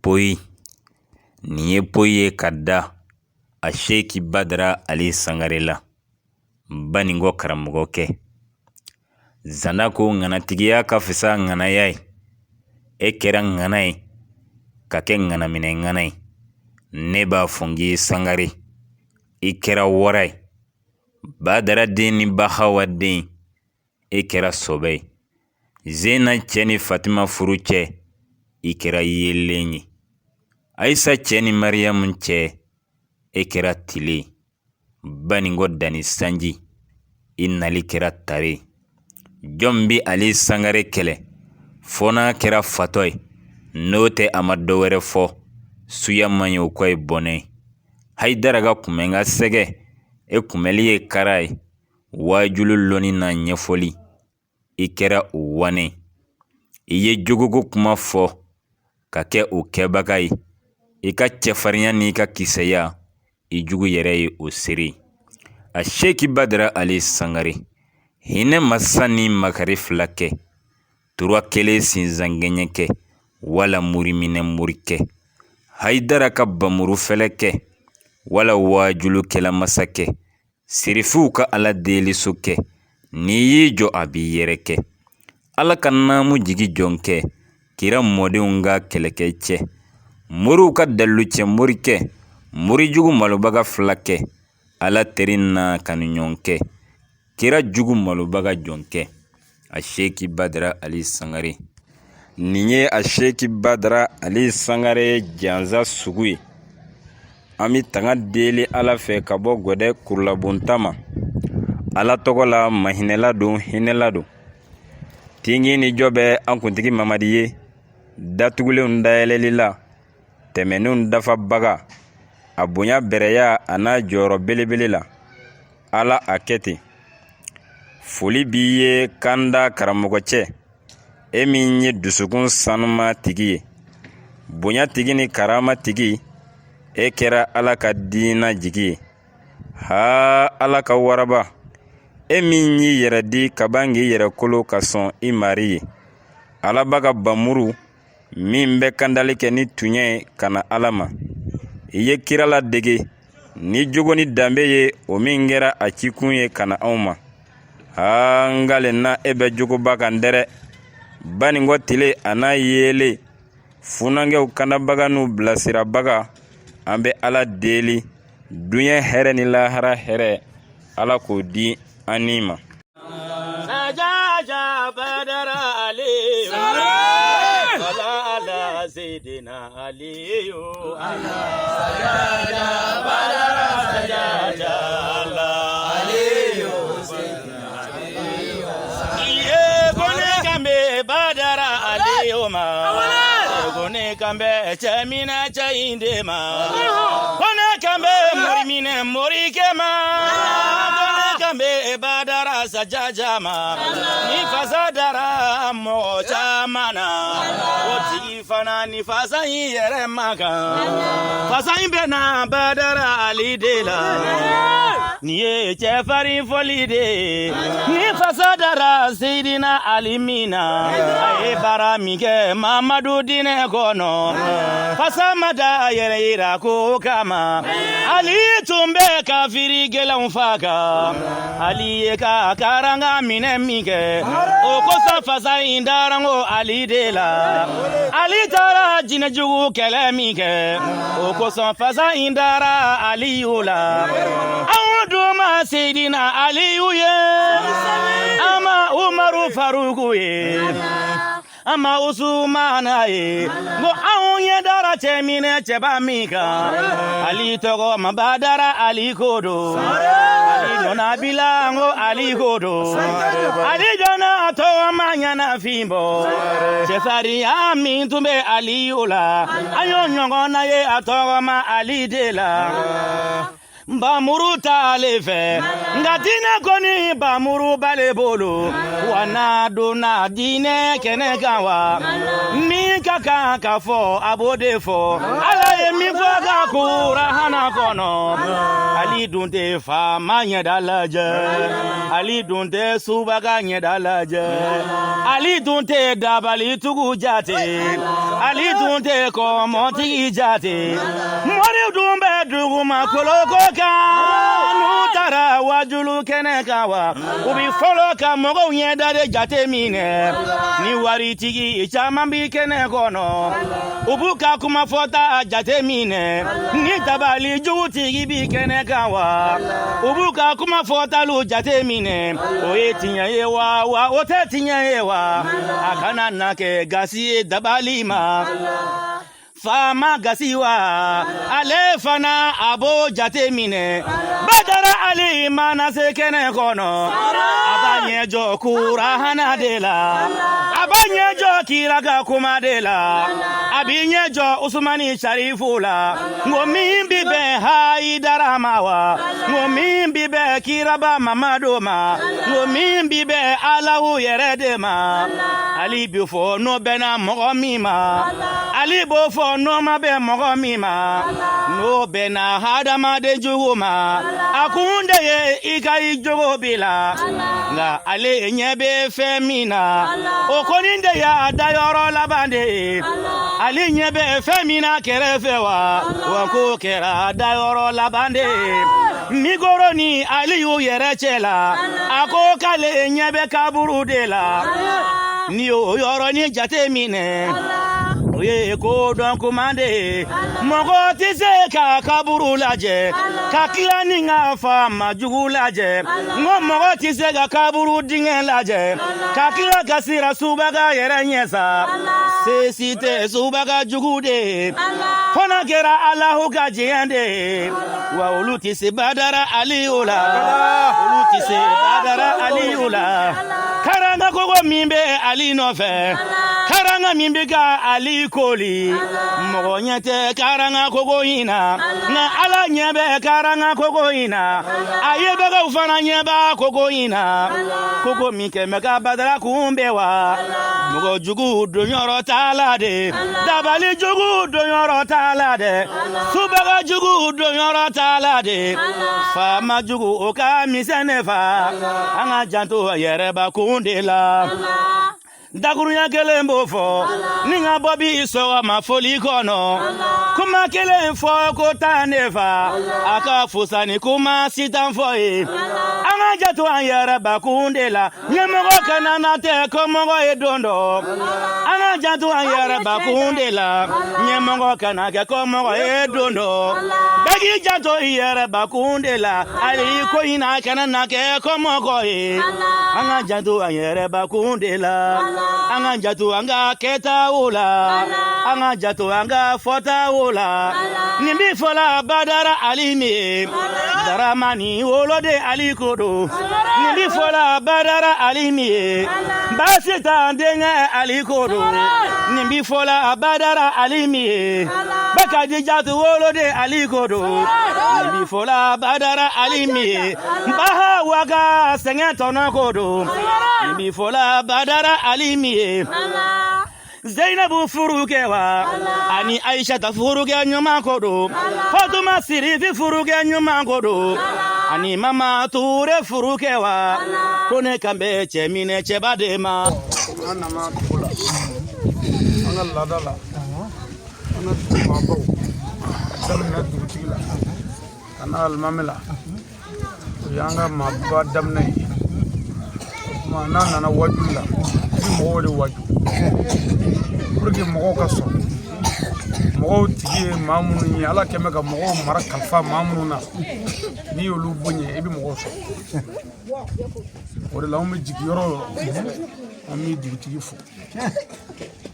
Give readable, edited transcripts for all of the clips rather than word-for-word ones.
Poyi nin ye poyi ye ka da a Seki Badara Ali Sangare la, Baninkɔ karamɔgɔkɛ. Zana ko ŋanatigiya ka fisa ŋanaya ye. E kɛra ŋana ye ka kɛ ŋanaminɛ ŋana ye. Ne b'a fɔ n k'i Sangare, i kɛra wara ye. Badara den ni Bahawa den, e kɛra sɔbɛ ye. Zena cɛ ni Fatima furu cɛ, i kɛra yeelen ye. Ayisa cɛ ni Mariyamu cɛ, e kɛra tile ye. Baninkɔ danni sanji, i nali kɛra tare ye. Jɔn bɛ Ali Sangare kɛlɛ fo n'a kɛra fatɔ ye, n'o tɛ a ma dɔ wɛrɛ fɔ. Suya man ɲi, o kɔ ye bɔnɛ ye. Hayidara ka kunbɛn ka sɛgɛ, e kunbɛli ye kara ye. Waajuli lɔnni n'a ɲɛfɔli, i kɛra o wane. I ye jogoko kuma fɔ ka kɛ o kɛbaga ye. I ka cɛfarinya n'i ka kisɛya, i jugu yɛrɛ ye o seere. A Seki Badara Ali Sangare, hinɛ masa ni makari fila kɛ, tura kelen sinsan gɛɲɛ kɛ, wala moriminɛ morikɛ, Hayidara ka bamuru fɛlɛ kɛ, wala waajulukɛla masakɛ, Sirifuw ka Ala deliso kɛ, n'i y'i jɔ a b'i yɛrɛkɛ. Ala ka naamu jigi jɔnkɛ, kira mɔdenw ka kɛlɛkɛcɛ, moriw ka dalilucɛ morikɛ, morijugu malobaga filakɛ, Ala teri n'a kanuɲɔgɔnkɛ, kira jugu malobaga jɔnkɛ. A Seki Badara Ali Sangare. Nin ye a Seki Badara Ali Sangare jansa sugu ye. An bɛ tanga deli Ala fɛ ka bɔ gwɛdɛ kurulabonta ma. Ala tɔgɔ la mahinɛla don, hinɛla don. Tingi ni jɔ bɛ an kuntigi Mamadi ye, datugulenw dayɛlɛli la, tɛmɛnenw dafabaga, a bonya bɛrɛya a n'a jɔyɔrɔ belebele la. Ala a kɛ ten. Foli b'i ye kanda karamɔgɔcɛ, e min ye dusukun sanuma tigi ye, bonya tigi ni karama tigi, e kɛra Ala ka diina jigi ye. Haa Ala ka waraba, e min y'i yɛrɛ di ka ban k'i yɛrɛ kolo ka sɔn i mari ye. Alaba ka bamuru min bɛ kandali kɛ ni tuɲɛ ye ka na Ala ma. I ye kira ladege ni jogo ni danbe ye, o min kɛra a cikun ye ka na anw ma. Haa n kalenna e bɛ jogoba kan dɛrɛ. Baninkɔ tile a n'a yeelen, funankɛw kandabaga n'u bilasirabaga, an bɛ Ala deli duɲɛ hɛrɛ ni lahara hɛrɛ, Ala k'o di an ni ma. Cɛ minɛ cɛ in de ma, ko ne kan bɛ mori minɛ morikɛ ma, ko ne kan bɛ Badara Sajaja ma, ni fasa dara mɔgɔ caman na, o tigi fana ni fasa in yɛrɛ man kan, fasa in bɛ na Badara Ali de la, nin ye cɛfarin fɔli de ye, ni fasa dara Seyidina Ali min na, a ye baara min kɛ Mamadu diinɛ kɔnɔ, fasa ma da yɛrɛ yira ko kama, Ali tun bɛ kafiri gɛlɛnw faga, Ali ye ka karanga minɛ min kɛ, o kosɔn fasa in dara ko Ali de la, Ali taara jinɛjugu kɛlɛ min kɛ, o kosɔn fasa in dara Aliyu la, anw dun ma Seyidina Aliyu ye, an ma Umaru Faruku ye, an ma Usumana ye, ko anw ɲɛ dara cɛ minɛ cɛba min kan, Ali tɔgɔ ma Badara Ali ko don, Ali nɔnabila ko Ali ko don, Ali jɔnna tɔgɔ ma ɲɛnafin bɔ, cɛfarinya min tun bɛ Aliyu la, an y'o ɲɔgɔnna ye a tɔgɔ ma Ali de la. Bamuru t'ale fɛ, nka diinɛ kɔni bamuru b'ale bolo, wa n'a donna diinɛ kɛnɛ kan wa, min ka kan ka fɔ a b'o de fɔ. Ala ye ye min fɔ ka kurahana kɔnɔ Ali dun tɛ faama ɲɛda lajɛ Ali dun tɛ subaga ɲɛda lajɛ Ali dun tɛ dabalitugu jate Ali dun tɛ kɔmɔtigi jate mori dun bɛ dugumakolo ko kan n'u taara wajulu kɛnɛ kan wa u bɛ fɔlɔ ka mɔgɔw ɲɛda de jate minɛ ni waritigi caman bi kɛnɛ kɔnɔ u b'u ka kuma fɔta jate minɛ ni dabali jugutigi bi kɛnɛ kan wa u b'u ka kuma fɔtalu jate minɛ o ye tiɲɛ ye wa wa o tɛ tiɲɛ ye wa a kana na kɛ gasi ye dabali ma faama gasi wa ale fana a b'o jate minɛ badara ali mana se kɛnɛ kɔnɔ a b'a ɲɛ jɔ kurahana de la a b'a ɲɛ jɔ kira ka kuma de la a b'i ɲɛ jɔ usumani sarifu la n ko min bi bɛn hayidara ma wa n ko min bi bɛn kiraba mamadu ma n ko min bi bɛn alahu yɛrɛ de ma ali bi fɔ n'o bɛnna mɔgɔ min ma ali b'o fɔ n'o ma bɛn mɔgɔ min ma n'o bɛnna hadamaden jugu ma a kun de ye i ka i jogo bila nka ale ɲɛ bɛ fɛn min na o kɔni de y'a dayɔrɔ laban de ye ale ɲɛ bɛ fɛn min na kɛrɛfɛ wa wa k'o kɛra dayɔrɔ laban de ye mikoro ni aliyu yɛrɛ cɛ la a ko k'ale ɲɛ bɛ kaburu de la n'i y'o yɔrɔnin jate minɛ o ye ko dɔn kuma de ye mɔgɔ tɛ se ka kaburu lajɛ ka tila ni ka faama jugu lajɛ n ko mɔgɔ tɛ se ka kaburu dingɛ lajɛ ka tila ka siran subaga yɛrɛ ɲɛ sa se si tɛ subaga jugu de ye fo n'a kɛra alahu ka diɲɛ de ye wa olu tɛ se badara aliyu la olu tɛ se badara aliyu la karanga kogo min bɛ ali nɔfɛ karanga min bɛ ka ali koli mɔgɔ ɲɛ tɛ karanga kogo in na nka ala ɲɛ bɛ karanga kogo in na a yebagaw fana ɲɛ b'a kogo in na kogo min kɛ bɛ ka badara kunbɛn wa mɔgɔ jugu donyɔrɔ t'a la de dabali jugu donyɔrɔ t'a la dɛ subaga jugu donyɔrɔ t'a la de faama jugu o ka misɛn ne fa an ka janto yɛrɛbakun de la dakurunya kelen b'o fɔ ni ka bɔ bi sɔgɔma foli kɔnɔ kuma kelen fɔ ko tan ne fa a ka fusa ni kuma sitan fɔ ye an ka janto an yɛrɛbakun de la ɲɛmɔgɔ kana na tɛ kɔmɔgɔ ye don dɔ an ka janto an yɛrɛbakun de la ɲɛmɔgɔ kana kɛ kɔmɔgɔ ye don dɔ bɛɛ k'i janto i yɛrɛbakun de la hali ko in na kana na kɛ kɔmɔgɔ ye an ka janto an yɛrɛbakun de la an ka janto an ka kɛtaw la an ka janto an ka fɔtaw la nin bi fɔla badara ali min ye daramani woloden ali ko don nin bi fɔla badara ali min ye baasi t'an denkɛ ali ko don nin bi fɔla badara ali min ye bakadijatu woloden ali ko don nin bi fɔla badara ali min ye bahawa ka sɛgɛn tɔnɔ ko don nin bi fɔla badara ali min ye Zainabu furukɛ wa ani Aishata furukɛ ɲuman ko don Fatuma Sirifi furukɛ ɲuman ko don ani Mama Ture furukɛ wa ko ne kan bɛ cɛ minɛ cɛba de ma. An nana dugu la an ka laada la an ka dugu maabaw a daminɛ dugutigi la ka na alimami la o y'an ka maaba daminɛ ye o tuma n'a nana wajuli la i bɛ mɔgɔw de waju pour que mɔgɔw ka sɔn mɔgɔw tigi ye maa minnu ye ala kɛn bɛ ka mɔgɔw mara kalifa maa minnu na n'i y'olu bonya i bɛ mɔgɔw sɔrɔ o de la anw bɛ jigin yɔrɔ o yɔrɔ an bɛ dugutigi fo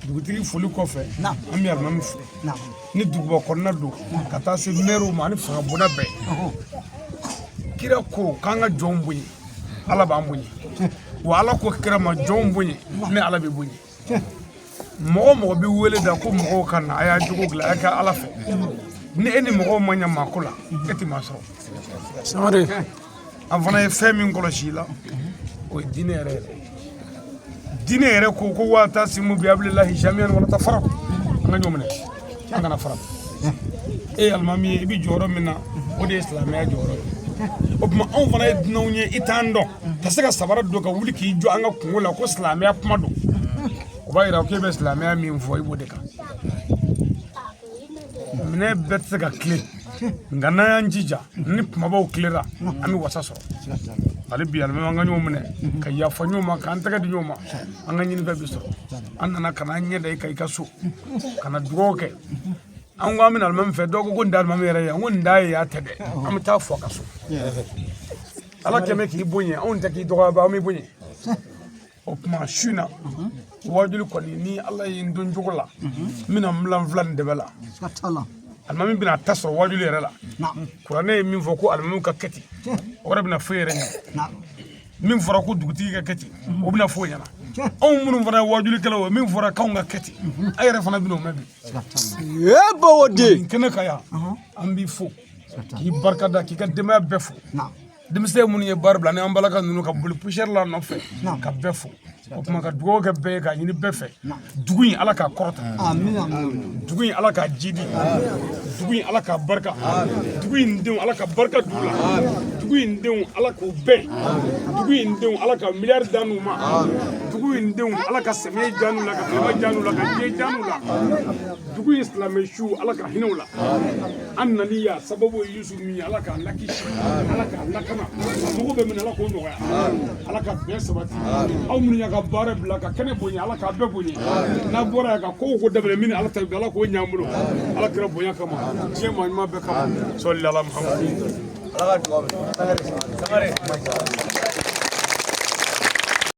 dugutigi foli kɔfɛ an bɛ alimami fo ni duguba kɔnɔna don ka taa se mɛriw ma ani fanga bonda bɛɛ kira ko k'an ka jɔnw bonya ala b'an bonya wa ala ko kira ma jɔnw bonya ne ala b'i bonya mɔgɔ o mɔgɔ bɛ wele da ko mɔgɔw ka na a y'a jogo dilan a y'a kɛ ala fɛ ni e ni mɔgɔw ma ɲɛ maako la e tɛ maa sɔrɔ an fana ye fɛn min kɔlɔsi i la o ye diinɛ yɛrɛ yɛrɛ diinɛ yɛrɛ ko ko wa'tasimu bihablillahi jami'an wala tafarraqu an ka ɲɔgɔn minɛ an kana fara E ye alimami ye, i bɛ jɔyɔrɔ min na, o de ye silamɛya jɔyɔrɔ ye. O tuma anw fana ye dunanw ye, i t'an dɔn ka se ka sabara don ka wuli k'i jɔ an ka kungo la ko silamɛya kuma don, o b'a yira k'e bɛ silamɛya min fɔ, i b'o de kan. Minɛ bɛɛ tɛ se ka tilen, nka n'an y'an jija ni kumabaw tilera, an bɛ wasa sɔrɔ. Hali bi alimami, an ka ɲɔgɔn minɛ ka yafa ɲɔgɔn ma, k'an tɛgɛ di ɲɔgɔn ma, an ka ɲinifɛn bi sɔrɔ. An nana ka na an ɲɛ da i kan i ka so ka na dugawu kɛ. An ko an bɛna alimami fɛ, dɔw ko ko nin tɛ alimami yɛrɛ ye. An ko nin t'a ye, a tɛ dɛ, an bɛ taa fɔ a ka so. Ala kɛmɛ k'i bonya, anw tɛ k'i dɔgɔya ba, an b'i bonya. O tuma su in na, wajuli kɔni, ni Ala ye n don cogo la, n bɛna n bila n fila nin dɛbɛ la. Alimami bɛna a ta sɔrɔ wajuli yɛrɛ la. Kuranɛ ye min fɔ ko alimamiw ka kɛ ten, o yɛrɛ bɛna fɔ e yɛrɛ ɲɛna. Min fɔra ko dugutigi ka kɛ ten, o bɛna fɔ o ɲɛna. Anw minnu fana ye wajulikɛlaw ye, min fɔra k'anw ka kɛ ten, an yɛrɛ fana bɛna o mɛn bi. Nin kɛnɛ kan yan, an b'i fo k'i barika da, k'i ka denbaya bɛɛ fo, denmisɛn minnu ye baara bila ni an balaka ninnu ka boli poussière la nɔfɛ, ka bɛɛ fo. O tuma ka dugawu kɛ bɛɛ ye, k'a ɲini bɛɛ fɛ, dugu in Ala k'a kɔrɔta, dugu in Ala k'a jidi, dugu in Ala k'a barika, dugu in denw Ala ka barika d'u la, dugu in denw Ala k'u bɛn, dugu in denw Ala ka miliyari d'an n'u ma, dugu in denw Ala ka samiya diya n'u la, ka tilema diya n'u la, ka diɲɛ diya n'u la, dugu in silamɛ su Ala ka hinɛ u la. An nali yan sababu ye Yusu min ye, Ala k'a lakisi, Ala k'a lakana, a mago bɛ min Ala k'o nɔgɔya, Ala ka bɛn sabati. Aw minnu y'a ka baara bila ka kɛnɛ bonya, Ala k'a bɛɛ bonya. N'a bɔra yan ka ko o ko daminɛ min ni Ala ta bɛ, Ala k'o ɲɛ an bolo, Ala kira bonya kama, diɲɛ maa ɲuman bɛɛ kama, sɔli ala Muhamadu. Ala ka dugawu minɛ.